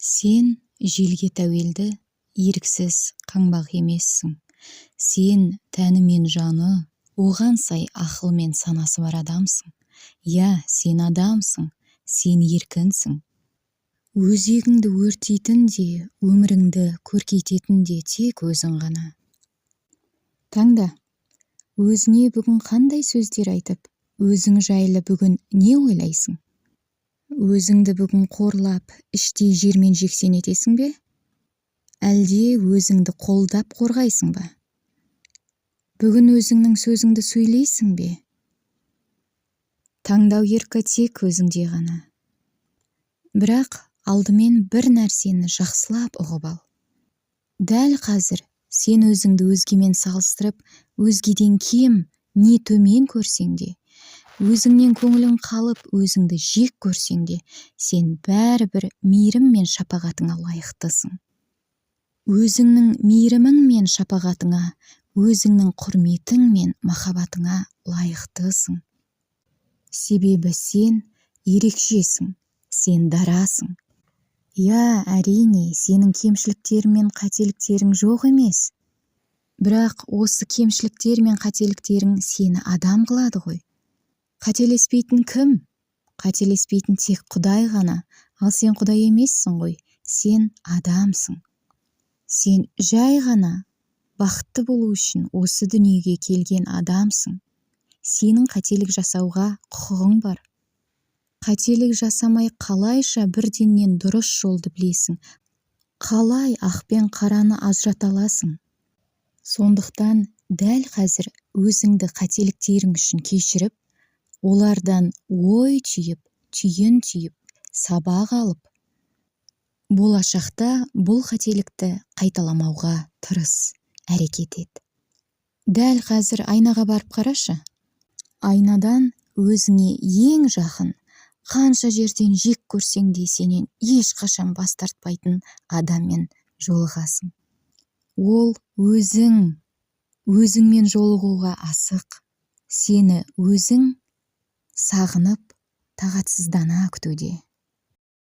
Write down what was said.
Сен желге тәуелді, еріксіз қаңбақ емессің. Сен тәні мен жаны, оған сай ақылы мен санасы бар адамсың. Иә, сен адамсың, сен еркінсің. Өзегіңді өртейтін де, өміріңді көркейтетін де тек өзің ғана. Таңда. Өзіңе бүгін қандай сөздер айтып, өзің жайлы бүгін не ойлайсың? Өзіңді бүгін қорлап, іштей жермен жексен етесің бе? Әлде өзіңді қолдап қорғайсың ба? Бүгін өзіңнің сөзіңді сөйлейсің бе? Таңдау еркі тек өзіңде ғана. Бірақ алдымен бір нәрсені жақсылап ұғып ал. Дәл қазір сен өзіңді өзгемен салыстырып, өзгеден кем, не төмен көрсең де, өзіңнен көңілің қалып, өзіңді жек көрсең де, сен бәрібір мейірім мен шапағатыңа лайықтысың. Өзіңнің мейірімің мен шапағатыңа, өзіңнің құрметің мен махаббатыңа лайықтысың. Себебі сен ерекшесің, сен дарасың. Иә, әрине, сенің кемшіліктерің мен қателіктерің жоқ емес. Бірақ осы кемшіліктер мен қателіктерің сені адам қылады ғой. Қателеспейтін кім? Қателеспейтін тек Құдай ғана. Ал сен Құдай емессің ғой, сен адамсың. Сен жай ғана бақытты болу үшін осы дүниеге келген адамсың. Сенің қателік жасауға құқығың бар. Қателік жасамай қалайша бірденнен дұрыс жолды білесің? Қалай ақ пен қараны ажырата аласың? Сондықтан дәл қазір өзіңді қателіктерің үшін кешіріп, олардан ой түйіп, түйін түйіп, сабақ алып, болашақта бұл қателікті қайталамауға тырыс, әрекет ет. Дәл қазір айнаға барып қарашы. Айнадан өзіңе ең жақын, қанша жерден жек көрсең де сенен ешқашан бас тартпайтын адаммен жолығасың. Ол өзің, өзіңмен жолығуға асық, сені өзің сағынып, тағатсыздана күтуде.